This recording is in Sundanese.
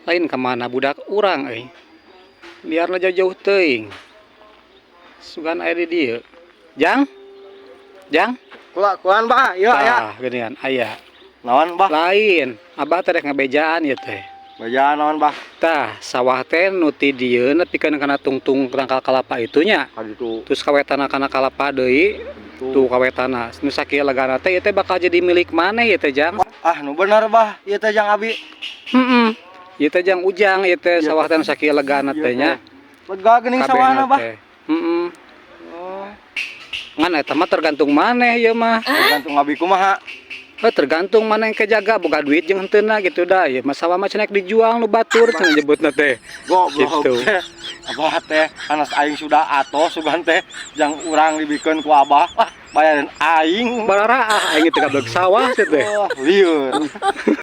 Lain ka mana budak urang euy. Liarna jauh-jauh teuing. Sugan aya di dieu. Jang? Jang? Kula kuan, Bah, ieu aya. Tah, geuningan aya. Naon, Bah? Lain, Abah teh rek ngabejaan ieu teh. Bejaan naon, Bah? Tah, sawah teh nu ti dieu nepikeun kana tungtung tangkal kalapa itu nya. Ka ditu. Terus kawetana kana kalapa deui, Ditu. Tuh kawetana. Nu sakieu legana teh ieu teh bakal jadi milik maneh ieu teh, Jang. Ah, nu bener, Bah, ieu teh jang abi. Heeh. Ieu teh jang Ujang ieu teh Ieu sawah teh nu sakieu legana Ieu teh nya. teh. Lega geuning sawahna, Kabehna Bah. Teh. Heeh. Oh, Ngan eta mah tergantung maneh ieu mah. Tergantung abi kumaha? Eh, tergantung maneh yang kejaga boga duit jeung henteuna gitu dah. Ieu mah sawah mah cenah dijual nu batur cenah nyebutna teh. Goblok Gitu. Teh. Abah teh anas aing sudah atos sugan teh jang urang dibikeun ku Abah. Wah, bayaran aing. Bararaah aing teh gablek sawah teh. Wah, lieur.